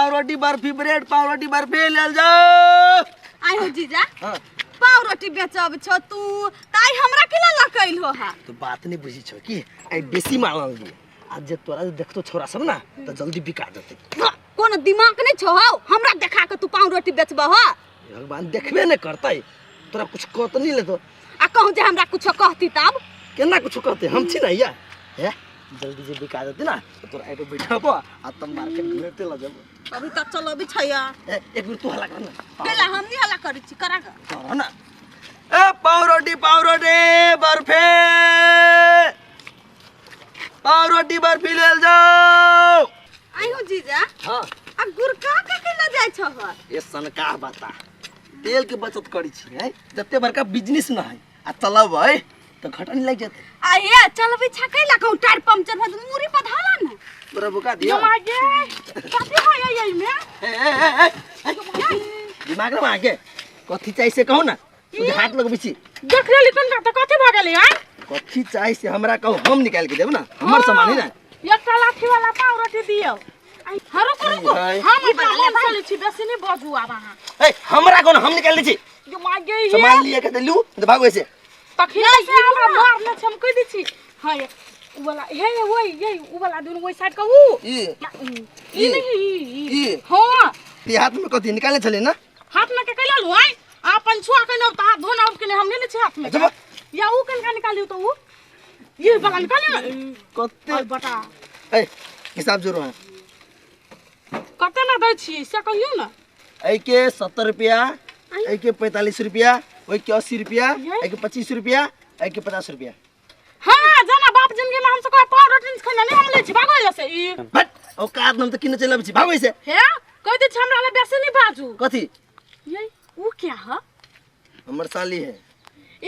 पाव रोटी बर्फी, ब्रेड पाव रोटी बर्फी लेल जाओ। आइ हो जीजा। हाँ। पाव रोटी बेचब छो तू ताई हमरा केला लकैल हो हा? तो बात नहीं बुझी छो कि आई बेसी माल आनलियै आ जे तोरा जे देखतो छोरा सब ना तो जल्दी बिका जेतै। कोनो दिमाग नहीं छो हौ, हमरा देखा के तू पाव रोटी बेचबह हो? भगवान देखबे नहीं करतै, तोरा कुछ कहत नहीं लेतो। आ कहूँ जे हमरा कुछ कहती तब? केना कुछ कहते, हम छी ना या हे जल्दी जे बिका जेतै ना तो तोरा एटो बैठाबो आ तब मार्केट घुमेते ल जेबो। अभी तक चलो अभी छैया। ए, एक बेर तू हल्ला कर ना। केला हम नहीं हल्ला करै छी, करा ग। कर ना। ए पाव रोटी, पाव रोटी बर्फी, पाव रोटी बर्फी लेल जाओ। आई हो जीजा। हाँ। आ गुरका के केना जाय छह? ए सनका बता, तेल के बचत करी छी है, जते बड़का बिजनेस न है आ चलबै तो घटन लागि जेतै। आ ये चलबै छा कैला कहूँ टायर पंक्चर भ जेतै, मुरी पर धाला ना। तोरा बुका दियो। माय गे, कथी होय ये में? ए, ए, ए, ए, ए, दिमाग ना आगे कथी चाहिए से कहू ना, तुझे हाथ लगबै छी। देख लेली तनका त कथी भ गेलै हैं? कथी चाहिए से हमरा कहू, हम निकाल के देब ना, हमर सामान है ना। एकटा लाठी वाला पाव रोटी दियौ। हाँ, रुको, रुको। है। हम ई अपना बना ले मन भाई। चलै छी, बेसी नहीं बजू आब अहाँ। ए, हमरा कोन हम निकाल दै छी। यो माय गे, ये। सामान लिए के देलू त भागो ऐसे। तखन से हमरा मारने छै, हम कहि दै छी। हाँ, ये, उ वाला, हे, हे, ओइ, ये, उ वाला दुनू ओइ साइड के उ। ई। ई नहीं, ई, ई। ई। हाँ। ती हाथ में कथी निकाले छले ना? हाथ में के कैला लू, आँय? अपन छुआ के न त हाथ धोना के हम नहीं छी हाथ में। अच्छा, या उ कनका निकालियो त उ। ये वाला निकालियो ना। कते? ओइ बता। ए, हिसाब जोरो है। कते ना दै छी से कहियो ना। ए के 70 रुपया, ए के 45 रुपया, ओइ के 80 रुपया, ए के 25 रुपया, ए के 50 रुपया। हां, जाना बाप जिंदगी में हम सब पाव रोटी नहीं खाना नहीं हम ले छी, भागो एला से ई। बट औकात हम त किने चलब छी, भागो ऐसे। हे, कह दे छी हमरा ला बेसी नहीं बाजू। कथी? ये उ क्या ह? हमर साली है। ए,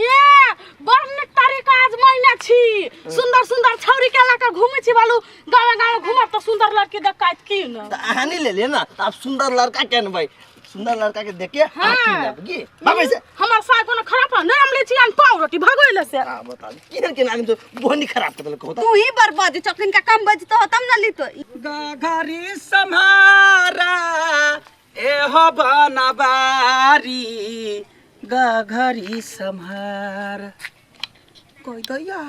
बड़ नीक तरीका आज महीना छी, सुंदर सुंदर छौरी के लका घूमे छी बालू गाँव गाँव घूमब त सुंदर लड़की देखाइत की न? त अहाँ नहीं ले ले ना, त आप सुंदर लड़का के अनबै, सुंदर लड़का के देख के हाँ। अहाँ की लेब की? भागो ऐसे। हमर साय कोनो खराब है नहीं, हम ले छी अन पाव रोटी, भागो एले से। हां बता दे, केहन केहन आदमी तो बोनी खराब कर देलक होता। तू ही बर्बाद छौ, किनका कम बजतो तब न लीतो। गाघरी सम्हारा एहो बनबारी, गाघरी सम्हार। कोई दैया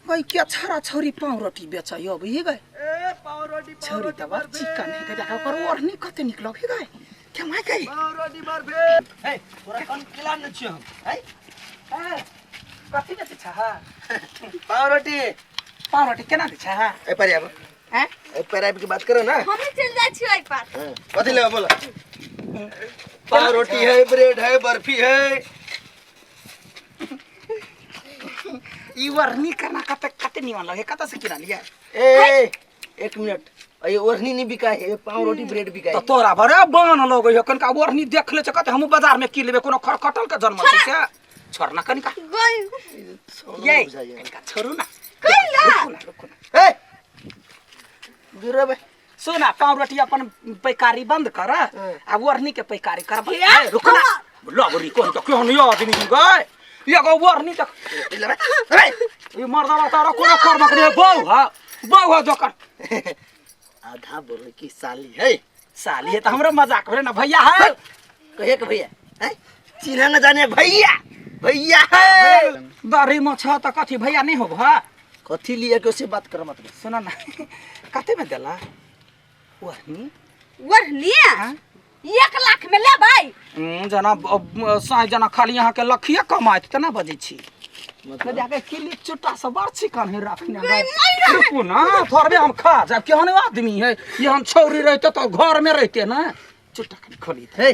गई क्या छरा छौरी पाव रोटी बेचै अब ही गए। ए, पाव रोटी, पाव छौरी रोटी त बड़ बर्फी। चिकन है गए, देखा ओकर ओढ़नी कते निक लगे गए। क्या my गई? पाव रोटी बर्फी। ए, तोरा कन किला न छियो हम, हैं? ए, कथी बेचै छह? पाव रोटी। पाव रोटी केना दै छह? ए, पर आब। हैं? ए, पर आबि के बात करो ना। हमें चल जाय छियो एहि पार। हाँ, कथी लेबा बोला? पाव रोटी है, ब्रेड है, बर्फी है। ई ओढ़नी करना कते कते निमन लगे, कतऽ से किनलियै? ए, एक मिनट, ये ओढ़नी नहीं बिका है, ये पाव रोटी ब्रेड बिका है। त तोरा भरे बान लगै है, कनिका ओढ़नी देख ले छै कते, हमहूँ बाजार में की लेबै, कोनो खरखटल के जन्म छै से। छोड़ ना कनिका। गई। ये, कनिका छोड़ू ना। कैला? रुकू ना, रुकू ना। ए, दूर रह बे। सुना, पाव रोटी अपन पैकारी बंद कर आ ओढ़नी के पैकारी कर। हे? ए, रुकू ना। लबरी कोन त केहन यो आदमी गए, एगो ओढ़नी त ले बे, ले बे। ई मर्दवा तारा कोनो कर्मक नहीं, बहू ह, बहू ह जोकर। आधा बोले की साली है। साली है त हमरो मजाक भेलै ना भैया है। कहे के भैया, हैं? चिन्ह न जाने भैया, भैया है। दाढ़ी में छ त कथी भैया नहीं होब ह? कथी लिए के से बात कर मत। सुन ना, कते में देला ओढ़नी? ओढ़नी? हाँ? 1 लाख में लेबै? जना, साँझ जना खाली यहाँ के लखिए कमाइत तेना बजै छी। मतलब? जाके किली चुट्टा से बड़ चिकन है रखने। गई मर। रुकू ना, थोड़बे हम खा जाब। केहन आदमी है, एहन छौरी रहते तो घर में रहते ना। चुट्टा कनी खोली हे,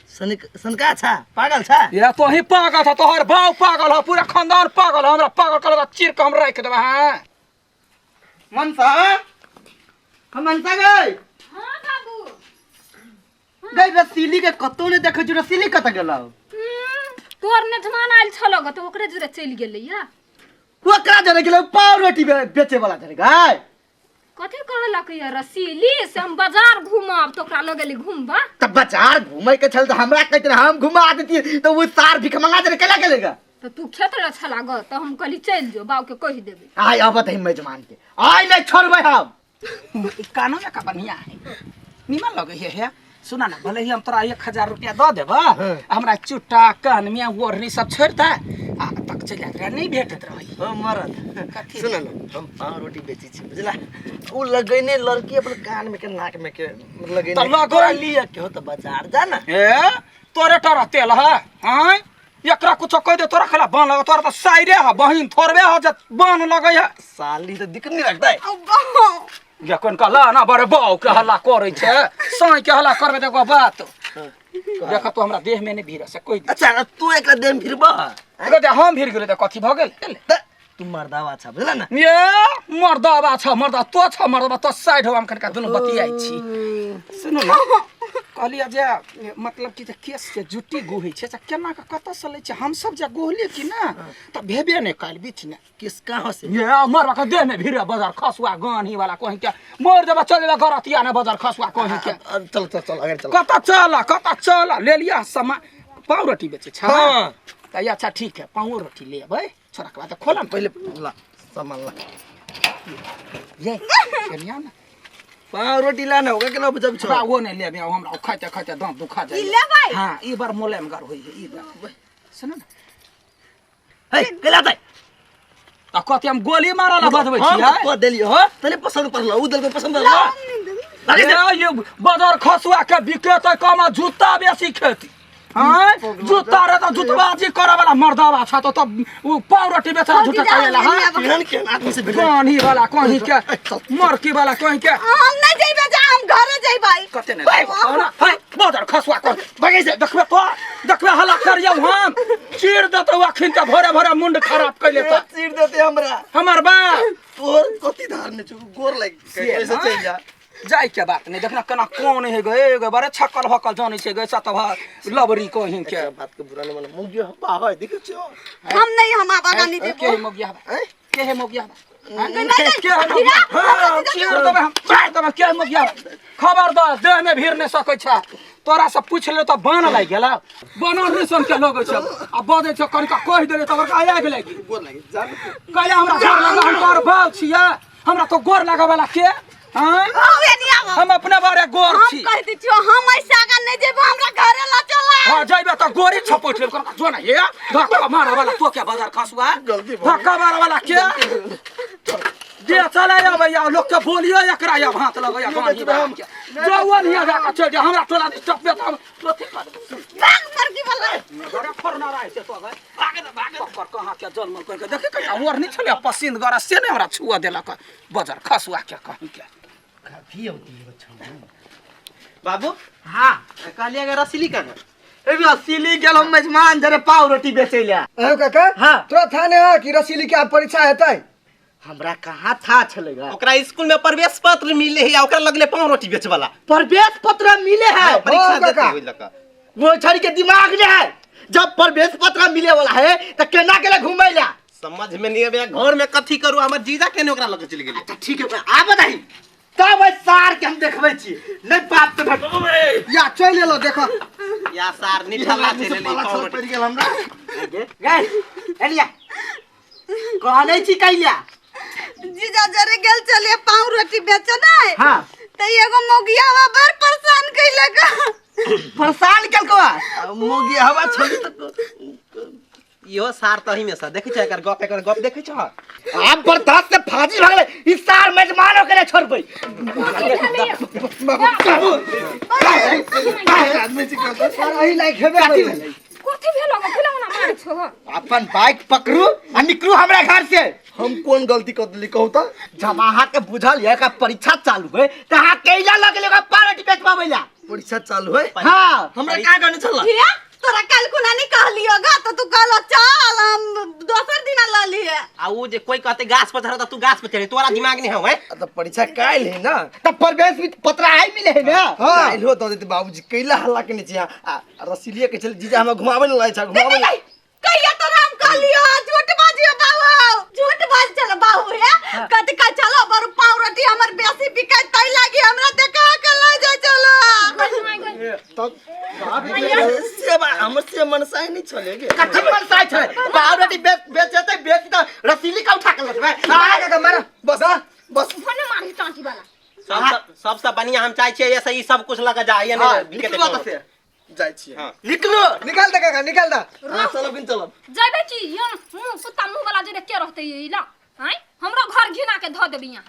सनका छा, पागल छा? या तो ही पागल था, तोहर बाप पागल हो, पूरा खानदान पागल हो, हमरा पागल कर चीर के हम राख देबे। हां मनसा, हम मनसा गई। हां बाबू। गई रसीली के कतो ने देखै छी, रसीली कत गेलौ? तोर नेठमान आयल छलो ग त ओकरे जुरे चलि गेलै या। ओकरा जरे गेलौ पाव रोटी बेचे वाला जरे गई। कथी कहलक या रसीली से हम बाजार घुमब त ओकरा लग गेली घुमबा? त बाजार घुमै के छल त हमरा कहैत रहे हम घुमा देतियै त उ सार भीख मंगा जरे केला गेलै ग? त तू खेत ल छला ग त हम कहली चलि जो बाऊ के कहि देबै। आइ अबत है मेजमान के, आइ नै छोड़बै हम। ई कानो में का बढ़िया है। निमन लगे है हे। सुना ना, भले ही हम तोरा 1000 रुपया दऽ देबऽ, हमरा चुट्टा कान में ओढ़नी सब छोड़ि दे आ तक चलि जाइत रहे, नहीं भेटैत रहै। हो मरद। कथी? सुन न, हम पाव रोटी बेचै छी बुझला, उ लगैने लड़की अपन कान में के नाक में के लगैने तऽ लगै। तोरा लिअ के हो तऽ बाजार जा ना। ए तोरे टरा तेल है आँय, एकरा कुछो कहि दे तोरा खला बन लगे, तोरा तऽ साइरे है बहिन थोड़बे है जे बन लगे है। साली तऽ दिक्कत नहीं रखता है। जखन कहला ना बड़े बाऊ के हल्ला करै छै, साँइ के हल्ला करबै तऽ एगो बात देख, तो हमरा देह में नहीं भीड़ से कोई। अच्छा तू एकरा देह में भिड़बह? अरे दे, हम भीड़ गेलै तऽ कथी भऽ गेल? तऽ तू मर्दावा छ बुझला ना। ये मर्दावा छ, मर्दा तो छ, मर्दावा तो साइड हो, हम कनिका दुनू बतियाइ छी। सुनू ना, कहलियै जे मतलब कि जे केस के जुट्टी गुहै छै से केना के कतऽ से लै छै? हमसब जे गुहलियै कि ना तऽ भेबे नहि कयल बीच ने। केस कहाँ से? ये मरवा के देह में भीड़ बजार खसुआ गानी वाला कहीं के मर देबा, चल जेबा गरतिया ने बजार खसुआ कहीं के। चल चल चल अगर चल। कतऽ चल, कतऽ चल ले लिया सामान। पाव रोटी बेचै छै? हाँ। तऽ ये अच्छा ठीक है, पावो रोटी ले अबै, छोरा के बाद खोला ने पहिले ला सामान ला। ये चलिया ना पाव रोटी ला ना, ओकरा केना बचब छौ? हमरा वो नहीं लेबे, हमरा ओ खाइते खाइते दांत दुखा जाय। ई लेबै? हाँ, ई बार मोलायम गर होई है ई बार। सुन ना। हे केला दे। आ कथी हम गोली मारला बजबै हम छियै? कह देलियै हो, तने पसंद पड़ल, उ देलकै पसंद पड़ल। ए, ये बजार खसुआ के बिकेतै कम आ जूता बेसी खेती। हाँ, जूता रे तऽ जूतबाजी करे वाला मर्दावा छ तो तब उ पाव रोटी बेचला झूठा कहेला। हाँ, केहन केहन आदमी से भेटल। कहीं वाला कहीं के मरकी वाला कहीं के। हम नहीं जइबे, जा हम घरे जइबै। कते ने है बजार खसुआ कर भगै से देखबे तो देखबे हल्ला करियौ, हम चीर देतौ अखिन त भोरे भोरे मुंड खराब कैले त चीर देते हमरा। हमर बाप तोर कथी धारने छौ, गोर लागि कैसे चलि जा। जाय के बात नहीं, देखना केना कोन है गे, ए गे बड़े छक्कल भक्कल जानै छै गे सतभा लबरी कहीं के। एकरा बात के बुरा नहीं मानो, मुगियो हब्बा है देखै छियो। हम नहीं, हम आब आगाँ नहीं के देबो। है मोगिया हब्बा? के है मोगिया हब्बा? नहीं, के है मोगिया? हाँ, चीर देबै हम, चीर देबै, के है मोगिया हब्बा? खबरदार देह में भीड़ नहीं सकै छै। तोरा से पूछ ले तऽ बान लागि गेल, बनल रिसन के लगै छै आ बजै छै कनिका कहि देले तऽ ओकरा आगि लागि गेल। गोर लागि जा। कहले हमरा गोर लगा, हम तोहर बाप छियै, हमरा तो गोर लागऽ वाला के? हाँ? आउ एनी आउ। हम अपने बारे गोर हम छी। कहि दै छियौ, हम ऐसे आगाँ नहीं जेबो, हमरा घरे ल चला। हाँ, जइबे तऽ गोरी छपटि लेब, कनिका जो ना ये धक्का मारऽ वाला तो के बजार खसुआ, गलती भऽ गेल। धक्का मारऽ वाला के दे चले अबैया, लोक के बोलियो एकरा या हाथ लगैया गानी वाला के। जौन हिया जाके चलि जा, हमरा टोला दिस टपबे तऽ हम अथी कऽ देबौ। भाग मरकी वाला। घरे फोड़ना रहै छै तो गए। भागे दे, भागे दे। पर कहाँ के जन्म करके देखी कहिया ओढ़नी छलै पसिंद गरा से नहि हमरा छुअ देलक बजार खसुआ के कहीं के। काफी होती है बच्चा। बाबू। हाँ। कहलिए अगर रसीली कहाँ? ए रसीली गेल हम मेजमान जरे पाव रोटी बेचै ले। अहो काका। हाँ। तोरा था ने है कि रसीली के आब परीक्षा हेतै? हमरा कहाँ था छलै गा? ओकरा स्कूल में प्रवेश पत्र मिले है, ओकरा लगले पाव रोटी बेचे वाला। प्रवेश पत्र मिले है? हाँ, परीक्षा हो, देते काका। ओहि लका। वो छड़ी के दिमाग ने है, जब प्रवेश पत्र मिले वाला है त केना गेले घुमै ला? समझ में नहीं आबे घर में कथी करू, हमर जीजा केने ओकरा लगे चलि गेलै। अच्छा ठीक है, आ बताही तब ओहि सार के हम देखबै छी, नहीं बाप तो भेट। या चलि एलो देख। या सार निठल्ला चलि एलै पाव रोटी। पड़ि गेल हमरा। गए एलिया कहने छी कैला? जीजा जरे गेल चलिए पाव रोटी बेचे नहीं। हाँ। त एगो मोगिया बड़ परेशान कैलक। परेशान केलको मोगिया हवा छोड़ी त इहो सार तही में से देखै छै एकर गप, एकर गप देखै छ। आब बर्दाश्त से फाजिल भऽ गेलै ई सार, मेजमानो के छोड़बै। सर एहि लायक हेबे करै। कथी भेलो गो? केना ओना मारै छौ? अपन बाइक पकड़ू आ निकलू हमरा घर से। हम कोन गलती कर देली कहू तऽ? जब अहाँ के बुझल ये का परीक्षा चालू है त अहाँ कैला लगले ओकरा पाव रोटी बेचबाबै ला? परीक्षा चालू है? हाँ। हमरा का कहने छल? हिया तोरा काल कुना नहीं कहलियो गा तो तू कहलो चल हम दोसर दिना ल लिए। आ उ जे कोई कहते गाछ पर चढ़त तू गाछ पर चढ़े, तोरा दिमाग नहीं हवे? त परीक्षा काल्हि है ना? त प्रवेश भी पत्र आई मिले है ना? हाँ। काल्हि हो त देते बाबूजी कैला हल्ला केने छी। आ रसीलिया के चल जीजा हमरा घुमाबै न लागे छै, घुमाबै न। कहिया तोरा हम कहलियो झूठ बाजियो बाबू, झूठ बाज चल बाबू हे कथि का चलो बरु पाव रोटी हमर बेसी बिकाय तै लागी हमरा देखा के ल जाय चलो। से बा हमर से मनसाय नहीं छले गे। कथि मनसाय छले? पाव रोटी बेच बेचते बेच त रसीली का उठा के लटबै। आ काका मार बस बस। भने मारही टाँटी वाला। सब सबसँ बढ़िया हम चाहै छियै ऐसे ई सब कुछ लगा जा ये हाँ, नहीं बिकेतै निकलू कोनो। एतऽ से जाइ छियै। हाँ। निकलू। निकाल दे काका, निकाल दे। हाँ, चलब कि चलब? जेबै की? यौ मुँह कुत्ता मुँह वाला जे के रहतै ई ला आँय, हमरो घर घिना के धऽ देबी यहाँ।